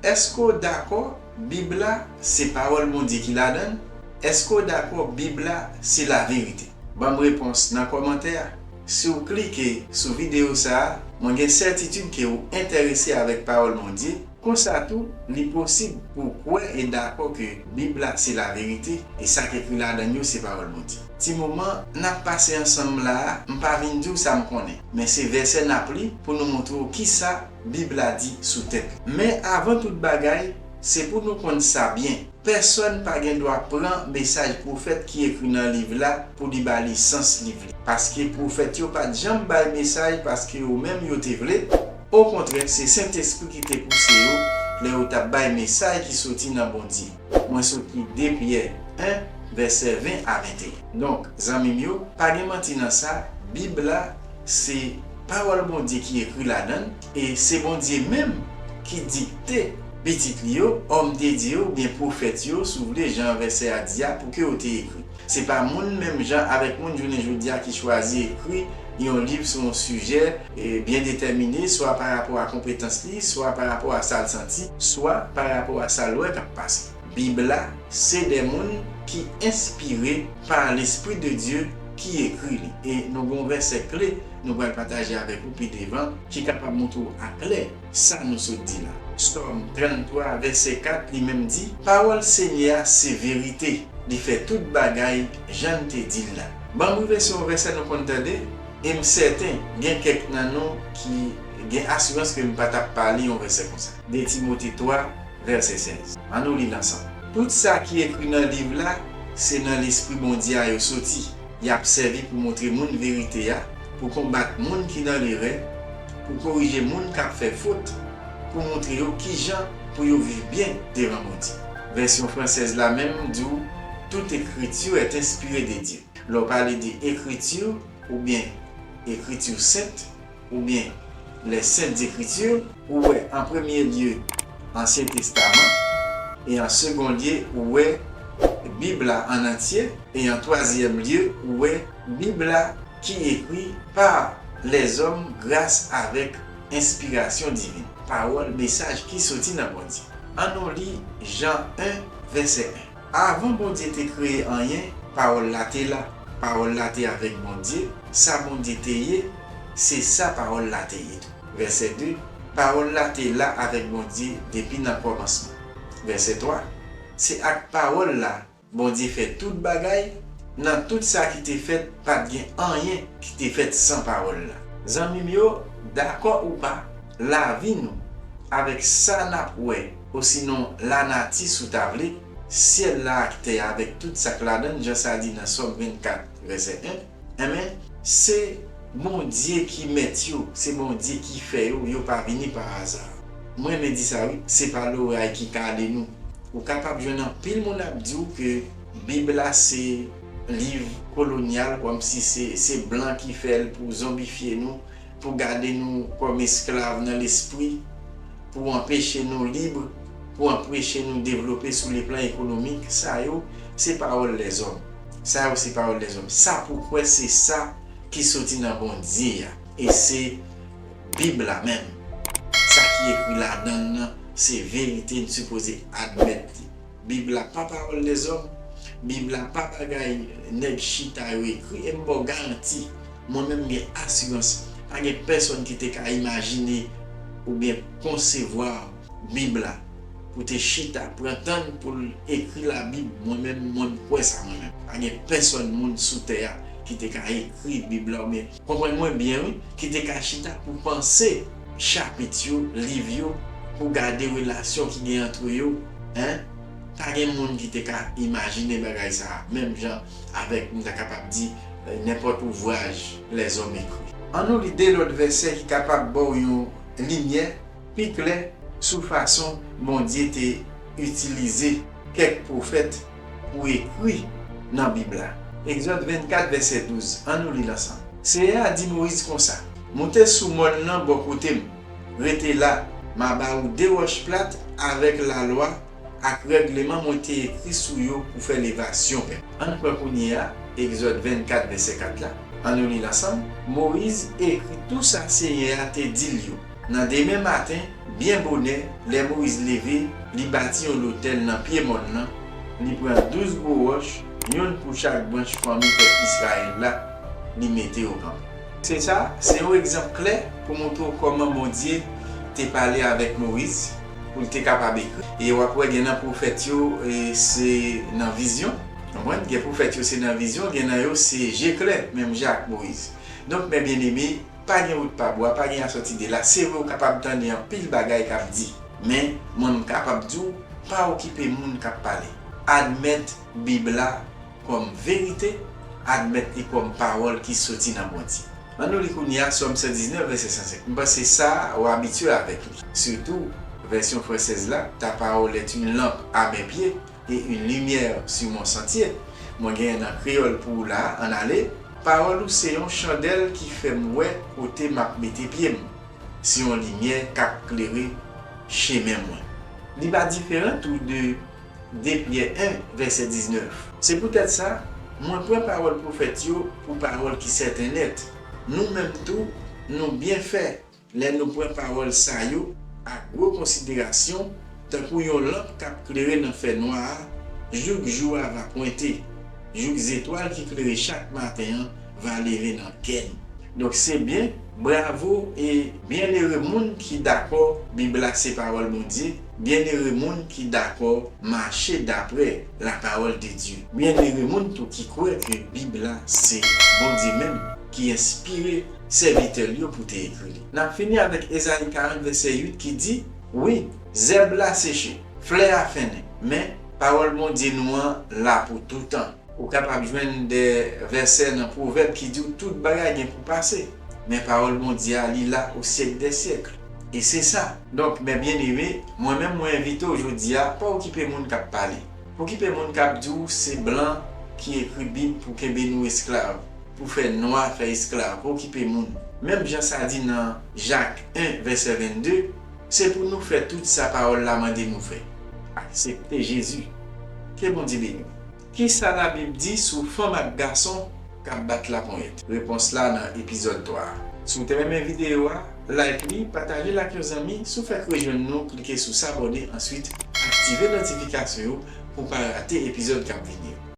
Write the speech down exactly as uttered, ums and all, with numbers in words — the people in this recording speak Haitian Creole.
Èske w dakò Bib la se pawòl Bondye ki ladan l? Èske w dakò Bib la se laverite? Ban m repons nan kòmantè a. Si w klike sou videyo sa a, mwen gen sètitid ke w enterese avèk pawòl Bondye. Konsa tou, li posib pou w kwè e dakò ke Bib la se laverite e sa k ekri ladan l yo se pawòl Bondye. Ti moman n ap pase ansanm la a, m pa vin di w sa m konnen, men se vèsè n ap li pou nou montre w kisa Bib la di sou tèt li. Men avan tout bagay, se pou nou konn sa byen. Pèsonn pa gen dwa pran mesaj pwofèt ki ekri nan liv la pou li ba li sans liv li. Paske pwofèt yo pa t janm bay mesaj paske yo menm yo te vle. Okontrè, se Sentespri ki te pouse yo lè yo t ap bay mesaj ki soti nan Bondye. Mwen sot li de Pyè en, vèsè ven a venteyen. Donk, zanmi m yo, pa gen manti nan sa, Bib la, se pawòl Bondye ki ekri ladan l, e se Bondye menm ki dikte pitit li yo, òm de Dye yo, oubyen pwofèt yo, si w vle, jan vèsè a di a, pou ke yo te ekri. Se pa moun menm jan avèk moun jounen jodi a ki chwazi ekri yon liv sou yon sijè, e, byen detèmine, swa pa rapò a konpetans li, swa pa rapò a sa l santi, swa pa rapò a sa l wè k ap pase. Bib la, se de moun ki enspire pa Lespri de Dye ki ekri li. E nou gen yon vèsè kle nou pral pataje avèk ou pi devan ki kapab montre w aklè sa nou sot di la. Sòm tranntwa, vèsè kat, li menm di, pawòl Senyè a se verite, li fè tout bagay jan l te di l la. Ban m rive sou yon vèsè nou konn tande, e m sèten gen kèk nan nou ki gen asirans ke m pa t ap pale yon vèsè konsa. De Timote twa, vèsè sèz. Ann nou li l ansanm. Tout sa ki ekri nan liv la, se nan Lespri Bondye a yo soti. Y ap sèvi pou montre moun verite a, pou konbat moun ki nan lerè, pou korije moun k ap fè fot, pou montre yo kijan pou yo viv byen devan Bondye. Vèsyon fransèz la menm di w, toute écriture est inspirée de Dieu. Lè w pale de ekriti, oubyen ekriti sent, oubyen les Saintes Écritures, ou wè an premye lye Ansyen Testaman, e an segon lye, ou wè Bib la an antye, e an twazyèm lye, ou wè Bib la ki ekri pa lèzòm gras avèk enspirasyon divin, pawòl, mesaj ki soti nan Bondye. Ann nou li Jan en, vèsè en. Avan Bondye te kreye anyen, Pawòl la te la. Pawòl la te avèk Bondye. Sa Bondye te ye, se sa Pawòl la te ye tou. Vèsè de, Pawòl la te la avèk Bondye depi nan kòmansman. Vèsè twa, se ak Pawòl la Bondye fè tout bagay, nan tout sa ki te fèt, pa t gen anyen ki te fèt san Pawòl la. Zanmi m yo, dakò ou pa, lavi nou, avèk sa n ap wè, osinon lanati si w ta vle, syèl la ak tè a avèk tout sa k ladan l, jan sa di nan Sòm vennkat, vèsè en, enben, se Bondye ki mèt yo, se Bondye ki fè yo, yo pa vini pa aza. Mwen renmen di sa wi, se pa loray ki kale nou. Ou kapab jwenn anpil moun ap di w ke Bib la se liv kolonyal, kòmsi se, se blan ki fè l pou zonbifye nou, pou gade nou kòm esklav nan lespri, pou anpeche nou lib, pou anpeche nou devlope sou le plan ekonomik. Sa yo, se pawòl lèzòm. Sa yo, se pawòl lèzòm. Sa pou kwè, se sa ki soti nan Bondye a. E se Bib la menm. Sa ki ekri ladan l nan, se verite, n sipoze admèt li. Bib la pa pawòl lèzòm. Bib la pa bagay nèg chita yo ekri. E m ba w garanti, mwen menm m gen asirans, pa gen pèsonn ki te ka imajine oubyen konsevwa Bib la, pou te chita, pran tan l pou l ekri Labib. Mwen menm, mwen m kwè sa mwen menm. Pa gen pèsonn moun sou tè a ki te ka ekri Bib la oubyen, konprann mwen byen wi, ki te ka chita pou panse chapit yo, liv yo, pou gade relasyon ki gen ant yo, en? Pa gen moun ki te ka imajine bagay sa a, menm jan avèk, m ta kapab di, eh, nenpòt ouvraj lèzòm ekri. Ann nou li de lòt vèsè ki kapab ba w yon limyè pi klè sou fason Bondye te itilize kèk pwofèt pou ekri nan Bib la. Egzòd vennkat, vèsè douz, ann nou li l ansanm. Seyè a di Moyiz konsa, moute sou mòn nan bò kote m, rete la, m a ba ou de wòch plat avèk lalwa ak règleman mwen te ekri sou yo pou fè levasyon pèp. Ann pran kounye a Egzòd vennkat, vèsè kat la. Ann nou li l ansanm. Moyiz ekri tou sa Seyè a te di l yo. Nan demen maten, Byen bonè, lè Moyiz leve, li bati yon lotèl nan pye mòn nan, li pran douz gwo wòch, yonn pou chak branch fanmi pèp Izrayèl la, li mete yo kanpe. Se sa, se yon egzanp klè pou montre w kòman Bondye te pale avèk Moyiz pou l te kapab ekri. E w ap wè gen nan pwofèt yo, e se nan vizyon. Konprann? Gen pwofèt yo se nan vizyon, gen nan yo se je klè, menm jan ak Moyiz. Donk, mè byeneme, pa gen wout pa bwa, pa gen asòti de la. Se vre, ou kapab tande anpil bagay k ap di, men mwen, m kapab di w, pa okipe moun k ap pale. Admèt Bib la kòm verite, admèt li kòm pawòl ki soti nan Bondye. Ann nou li kounye a Sòm san diznèf, vèsè san senk. M panse sa, ou abitye avèk li. Sitou, vèsyon fransèz la, Ta parole est une lampe à mes pieds et une lumière sur mon sentier. Mwen genyen nan kreyòl pou ou la a, ann ale. Pawòl ou se yon chandèl ki fè m wè kote m ap mete pye m. Se yon limyè k ap klere chemen mwen. Li pa diferan tou de de Pyè en, vèsè diznèf. Se poutèt sa, mwen pran pawòl pwofèt yo pou pawòl ki sèten nèt. Nou menm tou, nou byen fè lè nou pran pawòl sa yo ak gwo konsiderasyon, tankou yon lanp k ap klere nan fènwa a, jouk jou a va pwente, jouk zetwal ki klere chak maten an va leve nan kè nou. Donk, se byen, bravo e byennere moun ki dakò Bib la se pawòl Bondye, byennere moun ki dakò mache daprè la parole de Dieu. Byennere moun tou ki kwè ke Bib la se Bondye menm ki enspire sèvitè l yo pou te ekri li. N ap fini avèk Ezayi karant, vèsè uit ki di, wi, zèb la seche, flè a fennen, men pawòl Bondye nou an la pou toutan. Ou kapab jwenn de vèsè nan Pwovèb ki di w tout bagay gen pou pase, men pawòl Bondye a, li la o syèk dè syèk. E se sa. Donk, mè byeneme, mwen menm mwen envite w jodi a, pa okipe moun k ap pale. Okipe moun k ap di w se blan ki ekri Bib pou kenbe nou esklav, pou fè nwa fè esklav. Pa okipe moun. Menm jan sa di nan Jak en, vèsè vennde, se pou nou fè tout sa pawòl la mande nou fè. Aksepte Jezi. Ke Bondye beni w. Kisa Labib di sou fanm ak gason k ap bat laponyèt? Repons la nan epizòd twa a. Si w te renmen videyo a, like li, pataje l ak yon zanmi. Si w fèk rejwenn nou, klike sou sabòne, answit aktive notifikasyon yo pou w pa rate epizòd k ap vini yo.